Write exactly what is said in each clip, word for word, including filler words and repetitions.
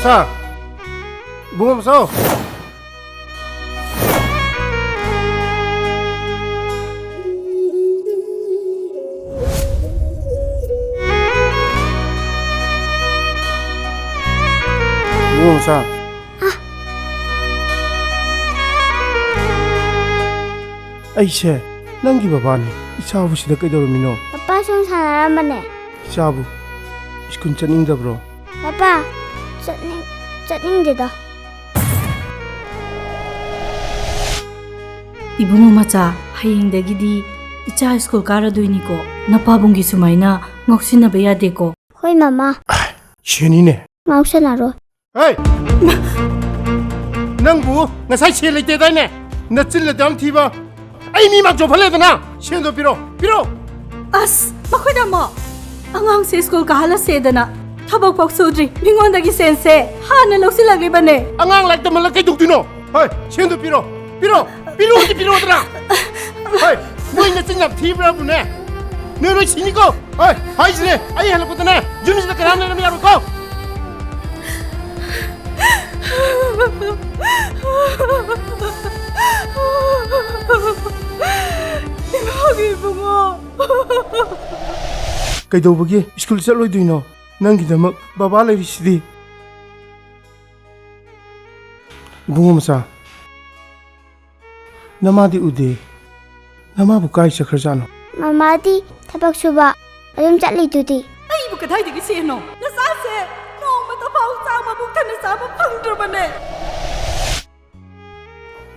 ꯁꯥ, ꯏꯕꯨꯡꯉꯣ ꯃꯆꯥꯎ꯫ ꯏꯕꯨꯡꯉꯣ ꯃꯆꯥ꯫ ꯑꯩꯁꯦ ꯅꯪꯒꯤ ꯕꯕꯥꯅꯤ꯫ ꯏꯆꯥꯕꯨ ꯁꯤꯗ ꯀꯩꯗꯧꯔꯝꯃꯤꯅꯣ? ꯄꯄꯥ ꯁꯨꯝ ꯁꯥꯟꯅꯔꯝꯕꯅꯦ꯫ ꯏꯆꯥꯕꯨ ꯁ꯭ꯀꯨꯜ ꯆꯠꯅꯤꯡꯗꯕ꯭ꯔꯣ? ꯄꯄꯥ, ꯆꯠꯅꯤꯡ-, ꯆꯠꯅꯤꯡꯗꯦꯗ꯫ ꯏꯕꯨꯡꯉꯣ ꯃꯆꯥ, ꯍꯌꯦꯡꯗꯒꯤꯗꯤ ꯏꯆꯥ ꯁ꯭ꯀꯨꯜ ꯀꯥꯔꯗꯣꯏꯅꯤꯀꯣ꯫ ꯅꯄꯥꯕꯨꯡꯒꯤ ꯁꯨꯃꯥꯏꯅ ꯉꯥꯎꯁꯤꯟꯅꯕ ꯌꯥꯗꯦꯀꯣ꯫ ꯍꯣꯏ, ꯃꯃꯥ꯫ ꯁꯦꯅꯤꯅꯦ꯫ ꯉꯥꯎꯁꯟꯅꯔꯣꯏ꯫ ꯍꯦ! ꯅꯪꯕꯨ ꯉꯁꯥꯏ ꯁꯦꯜ ꯂꯩꯇꯦꯗꯥꯏꯅꯦ? ꯅꯆꯤꯜ ꯑꯗꯨ ꯌꯥꯝ ꯊꯤꯕ꯫ ꯑꯩ ꯃꯤ ꯃꯥꯡ ꯆꯣꯞꯍꯜꯂꯦꯗꯅ꯫ ꯁꯦꯜꯗꯣ ꯄꯤꯔꯣ, ꯄꯤꯔꯣ꯫ ꯑꯁ, ꯃꯈꯣꯏ ꯇꯥꯃꯣ, ꯑꯉꯥꯡꯁꯦ ꯁ꯭ꯀꯨꯜ ꯀꯥꯍꯜꯂꯁꯦꯗꯅ ꯊꯕꯛ ꯐꯥꯎ ꯁꯨꯗ꯭ꯔꯤ, ꯃꯤꯉꯣꯟꯗꯒꯤ ꯁꯦꯜꯁꯦ ꯍꯥꯟꯅ ꯂꯧꯁꯤꯜꯂꯛꯂꯤꯕꯅꯦ꯫ ꯑꯉꯥꯡ ꯂꯥꯏꯔꯤꯛ ꯇꯝꯍꯜꯂ ꯀꯩꯗꯧꯗꯣꯏꯅꯣ? ꯍꯣꯏ, ꯁꯦꯜꯗꯣ ꯄꯤꯔꯣ, ꯄꯤꯔꯣ, ꯄꯤꯔꯣꯗꯤ ꯄꯤꯔꯣꯗꯅ꯫ ꯍꯣꯏ, ꯅꯣꯏ ꯅꯆꯤꯟ ꯌꯥꯝ ꯊꯤꯕ꯭ꯔꯥꯕꯨꯅꯦ? ꯅꯣꯏ ꯂꯣꯏ ꯁꯤꯅꯤꯀꯣ꯫ ꯍꯣꯏ, ꯍꯥꯏꯁꯤꯅꯦ, ꯑꯩ ꯍꯜꯂꯛꯄꯗꯅꯦ ꯌꯨꯝꯁꯤꯗ ꯀꯅꯥꯝ ꯂꯩꯔꯝ ꯌꯥꯔꯣꯏꯀꯣ꯫ ꯏꯃꯥꯒꯤ ꯏꯕꯨꯡꯉꯣ꯫ ꯀꯩꯗꯧꯕꯒꯤ ꯁ꯭ꯀꯨꯜ ꯆꯠꯂꯣꯏꯗꯣꯏꯅꯣ? ꯅꯪꯒꯤꯗꯃꯛ ꯕꯕꯥ ꯂꯩꯔꯤꯁꯤꯗꯤ꯫ ꯏꯕꯨꯡꯉꯣ ꯃꯆꯥ, ꯅꯃꯥꯗꯤ ꯎꯗꯦ꯫ ꯅꯃꯥꯕꯨ ꯀꯥꯏ ꯆꯠꯈ꯭ꯔꯖꯥꯠꯅꯣ? ꯃꯃꯥꯗꯤ ꯊꯕꯛ ꯁꯨꯕ ꯑꯗꯨꯝ ꯆꯠꯂꯤꯗꯨꯗꯤ꯫ ꯑꯩꯕꯨ ꯀꯗꯥꯏꯗꯒꯤ ꯁꯦꯟꯅꯣ? ꯅꯆꯥꯁꯦ ꯅꯣꯡꯃꯇ ꯐꯥꯎ ꯆꯥꯛ ꯃꯕꯨꯛ ꯊꯟꯅ ꯆꯥꯕ ꯐꯪꯗ꯭ꯔꯕꯅꯦ꯫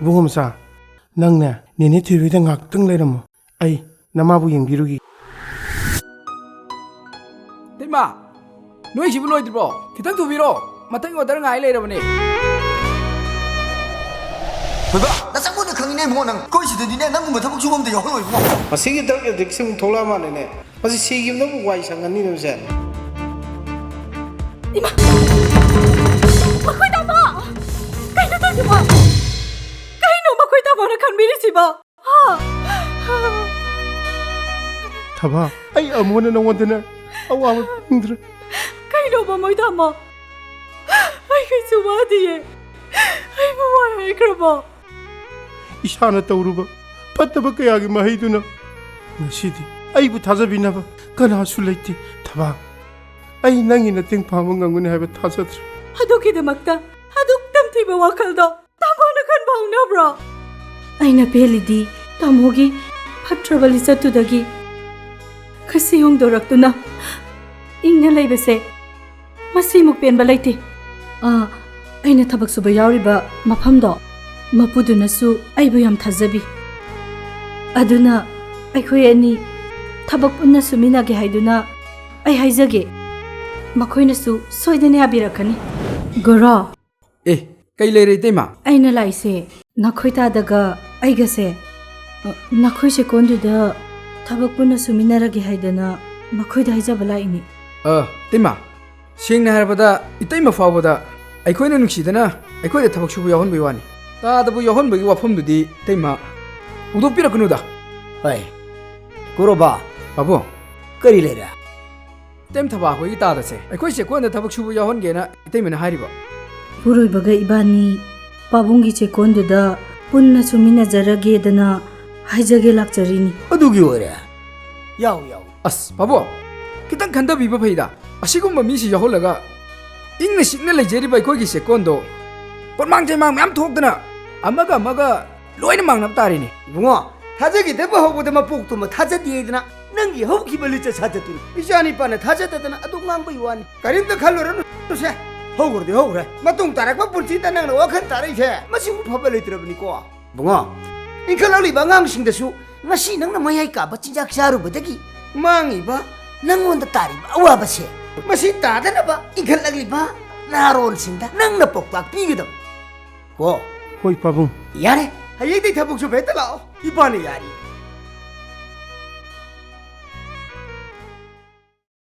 ꯏꯕꯨꯡꯉꯣ ꯃꯆꯥ, ꯅꯪꯅꯦ ꯅꯦꯅꯦ ꯊꯣꯏꯕꯤꯗ ꯉꯥꯛꯇꯪ ꯂꯩꯔꯝꯃꯣ꯫ ꯑꯩ ꯅꯃꯥꯕꯨ ꯌꯦꯡꯕꯤꯔꯨꯒꯦ꯫ ꯏꯇꯩꯃ, ꯅꯣꯏꯁꯤꯕꯨ ꯂꯣꯏꯗ꯭ꯔꯤꯕꯣ? ꯈꯤꯇꯪ ꯊꯨꯕꯤꯔꯣ, ꯃꯊꯪꯒꯤ order ꯉꯥꯏ ꯂꯩꯔꯕꯅꯦ꯫ ꯊꯣꯏꯕ, ꯅꯁꯛ ꯃꯨꯟꯅ ꯈꯪꯉꯤꯅꯦ ꯏꯕꯨꯡꯉꯣ ꯅꯪ꯫ ꯑꯩꯈꯣꯏ ꯁꯤꯗꯗꯤꯅꯦ ꯅꯪꯒꯨꯝꯕ ꯊꯕꯛ ꯁꯨꯕ ꯑꯝꯇ ꯌꯥꯎꯍꯜꯂꯣꯏ ꯏꯕꯨꯡꯉꯣ꯫ ꯃꯁꯤꯒꯤ drug addictꯁꯤ ꯑꯃꯨꯛ ꯊꯣꯛꯂꯛꯑ ꯃꯥꯜꯂꯦꯅꯦ꯫ ꯃꯁꯤ ꯁꯤꯈꯤꯕꯅꯕꯨ ꯋꯥꯏ ꯁꯪꯉꯅꯤꯅꯦ ꯃꯁꯦ꯫ ꯏꯃꯥ! ꯃꯈꯣꯏ ꯇꯥꯃꯣ! ꯀꯩꯅꯣ ꯇꯧꯔꯤꯗꯨꯕꯣ? ꯀꯩꯅꯣ ꯃꯈꯣꯏ ꯇꯥꯃꯣꯅ ꯈꯟꯕꯤꯔꯤꯁꯤꯕꯣ? ꯍꯥ? ꯊꯕꯥ, ꯑꯩ ꯑꯃꯨꯛ ꯍꯟꯅ ꯅꯉꯣꯟꯗꯅꯦ ꯑꯋꯥꯕ ꯄꯤꯅꯤꯡꯗ꯭ꯔꯦ꯫ ꯀꯩꯅꯣꯕ ꯃꯣꯏ ꯇꯥꯃꯣ? ꯑꯩ ꯀꯩꯁꯨ ꯋꯥꯗꯤꯌꯦ꯫ ꯑꯩꯕꯨ ꯋꯥꯏ ꯍꯥꯏꯈ꯭ꯔꯕꯣ? ꯏꯁꯥꯅ ꯇꯧꯔꯨꯕ ꯐꯠꯇꯕ ꯀꯌꯥꯒꯤ ꯃꯍꯩꯗꯨꯅ ꯉꯁꯤꯗꯤ ꯑꯩꯕꯨ ꯊꯥꯖꯕꯤꯅꯕ ꯀꯅꯥꯁꯨ ꯂꯩꯇꯦ꯫ ꯊꯕꯥ, ꯑꯩ ꯅꯪꯒꯤ ꯃꯇꯦꯡ ꯄꯥꯡꯕ ꯉꯝꯒꯅꯤ ꯍꯥꯏꯕ ꯊꯥꯖꯗ꯭ꯔꯦ꯫ ꯑꯗꯨꯒꯤꯗꯃꯛꯇ ꯑꯗꯨꯛ ꯇꯝꯊꯤꯕ ꯋꯥꯈꯜꯗꯣ ꯇꯥꯃꯣꯅ ꯈꯟꯕ ꯍꯧꯅꯕ꯭ꯔꯣ? ꯑꯩꯅ ꯄꯦꯜꯂꯤꯗꯤ ꯇꯥꯃꯣꯒꯤ ꯐꯠꯇ꯭ꯔꯕ ꯂꯤꯆꯠꯇꯨꯗꯒꯤ꯫ ꯉꯁꯤ ꯍꯣꯡꯗꯣꯔꯛꯇꯨꯅ ꯏꯪꯅ ꯂꯩꯕꯁꯦ ꯃꯁꯤꯃꯨꯛ ꯄꯦꯟꯕ ꯂꯩꯇꯦ꯫ ꯑꯥ, ꯑꯩꯅ ꯊꯕꯛ ꯁꯨꯕ ꯌꯥꯎꯔꯤꯕ ꯃꯐꯝꯗꯣ, ꯃꯄꯨꯗꯨꯅꯁꯨ ꯑꯩꯕꯨ ꯌꯥꯝ ꯊꯥꯖꯕꯤ꯫ ꯑꯗꯨꯅ ꯑꯩꯈꯣꯏ ꯑꯅꯤ ꯊꯕꯛ ꯄꯨꯟꯅ ꯁꯨꯃꯤꯟꯅꯒꯦ ꯍꯥꯏꯗꯨꯅ ꯑꯩ ꯍꯥꯏꯖꯒꯦ, ꯃꯈꯣꯏꯅꯁꯨ ꯁꯣꯏꯗꯅ ꯌꯥꯕꯤꯔꯛꯀꯅꯤ꯫ ꯒꯣꯔꯣ꯫ ꯑꯦ, ꯀꯩ ꯂꯩꯔꯦ, ꯏꯇꯩꯃ? ꯑꯩꯅ ꯂꯥꯛꯏꯁꯦ ꯅꯈꯣꯏ ꯇꯥꯗꯒ ꯑꯩꯒꯁꯦ, ꯑ, ꯅꯈꯣꯏ ꯆꯦꯀꯣꯟꯗꯨꯗ ꯊꯕꯛ ꯄꯨꯟꯅ ꯁꯨꯃꯤꯟꯅꯔꯒꯦ ꯍꯥꯏꯗꯅ ꯅꯈꯣꯏꯗ ꯍꯥꯏꯖꯕ ꯂꯥꯛꯏꯅꯤ꯫ ꯑ, ꯏꯇꯩꯃ, ꯁꯦꯡꯅ ꯍꯥꯏꯔꯕꯗ, ꯏꯇꯩꯃ ꯐꯥꯎꯕꯗ ꯑꯩꯈꯣꯏꯅ ꯅꯨꯡꯁꯤꯗꯅ ꯑꯩꯈꯣꯏꯗ ꯊꯕꯛ ꯁꯨꯕ ꯌꯥꯎꯍꯟꯕꯒꯤ ꯋꯥꯅꯤ꯫ ꯇꯥꯗꯕꯨ ꯌꯥꯎꯍꯟꯕꯒꯤ ꯋꯥꯐꯝꯗꯨꯗꯤ ꯏꯇꯩꯃ ꯍꯧꯗꯣꯛꯄꯤꯔꯛꯀꯅꯨꯗ꯫ ꯍꯣꯏ, ꯀꯨꯔꯣꯕ, ꯄꯥꯕꯨꯡ, ꯀꯔꯤ ꯂꯩꯔꯦ? ꯏꯇꯩꯃ ꯊꯕꯥ ꯍꯣꯏꯒꯤ ꯇꯥꯗꯁꯦ ꯑꯩꯈꯣꯏ ꯆꯦꯀꯣꯟꯗ ꯊꯕꯛ ꯁꯨꯕ ꯌꯥꯎꯍꯟꯒꯦꯅ ꯏꯇꯩꯃꯅ ꯍꯥꯏꯔꯤꯕ꯫ ꯏꯄꯨꯔꯣꯏꯕꯒ ꯏꯕꯥꯅꯤ ꯄꯥꯕꯨꯡꯒꯤ ꯆꯦꯀꯣꯟꯗꯨꯗ ꯄꯨꯟꯅ ꯁꯨꯃꯤꯟꯅꯖꯔꯒꯦꯗꯅ ꯍꯥꯏꯖꯒꯦ ꯂꯥꯛꯆꯔꯤꯅꯤ꯫ ꯑꯗꯨꯒꯤ ꯑꯣꯏꯔꯦ? ꯌꯥꯎ, ꯌꯥꯎ꯫ ꯑꯁ, ꯄꯥꯕꯨꯡ, ꯈꯤꯇꯪ ꯈꯟꯊꯕꯤꯕ ꯐꯩꯗ꯫ ꯑꯁꯤꯒꯨꯝꯕ ꯃꯤꯁꯤ ꯌꯥꯎꯍꯜꯂꯒ ꯏꯪꯅ ꯆꯤꯛꯅ ꯂꯩꯖꯔꯤꯕ ꯑꯩꯈꯣꯏꯒꯤ ꯆꯦꯀꯣꯟꯗꯣ ꯄꯣꯠꯃꯥꯡ ꯆꯩꯃꯥꯡ ꯃꯌꯥꯝ ꯊꯣꯛꯇꯅ ꯑꯃꯒ ꯑꯃꯒ ꯂꯣꯏꯅ ꯃꯥꯡꯅꯕ ꯇꯥꯔꯦꯅꯦ꯫ ꯏꯕꯨꯡꯉꯣ, ꯊꯥꯖꯈꯤꯗꯕ ꯍꯧꯕꯗ ꯃꯄꯣꯛꯇꯨꯃ ꯊꯥꯖꯗꯦ ꯍꯥꯏꯗꯅ ꯅꯪꯒꯤ ꯍꯧꯈꯤꯕ ꯂꯤꯆꯠ ꯁꯥꯖꯠꯇꯨꯅꯤ꯫ ꯏꯆꯥ ꯅꯤꯄꯥꯅ ꯊꯥꯖꯗꯗꯅ ꯑꯗꯨ ꯉꯥꯡꯕꯒꯤ ꯋꯥꯅꯤ꯫ ꯀꯔꯤꯝꯇ ꯈꯜꯂꯨꯔꯅꯨ ꯁꯦ꯫ ꯍꯧꯈ꯭ꯔꯗꯤ ꯍꯧꯈ꯭ꯔꯦ꯫ ꯃꯇꯨꯡ ꯇꯥꯔꯛꯄ ꯄꯨꯟꯁꯤꯗ ꯅꯪꯅ ꯋꯥꯈꯜ ꯇꯥꯔꯛꯏꯁꯦ ꯃꯁꯤꯕꯨ ꯐꯕ ꯂꯩꯇ꯭ꯔꯕꯅꯤꯀꯣ꯫ ꯏꯕꯨꯡꯉꯣ, ꯏꯟꯈꯠꯂꯛꯂꯤꯕ ꯑꯉꯥꯡꯁꯤꯡꯗꯁꯨ ꯉꯁꯤ ꯅꯪꯅ ꯃꯌꯥꯏ ꯀꯥꯕ ꯆꯤꯟꯖꯥꯛ ꯆꯥꯔꯨꯕꯗꯒꯤ ꯃꯥꯡꯉꯤꯕ ꯅꯪꯉꯣꯟꯗ ꯇꯥꯔꯤꯕ ꯑꯋꯥꯕꯁꯦ, ꯃꯁꯤ ꯇꯥꯗꯅꯕ ꯏꯟꯈꯠꯂꯛꯂꯤꯕ ꯅꯍꯥꯔꯣꯜꯁꯤꯡꯗ ꯅꯪꯅ ꯄꯥꯎꯇꯥꯛ ꯄꯤꯒꯗꯕ꯫ ꯀꯣ? ꯍꯣꯏ, ꯄꯥꯕꯨꯡ꯫ ꯌꯥꯔꯦ, ꯍꯌꯦꯡꯗꯩ ꯊꯕꯛ ꯁꯨꯕ ꯍꯦꯛꯇ ꯂꯥꯛꯑꯣ꯫ ꯏꯄꯥꯅ ꯌꯥꯔꯤ꯫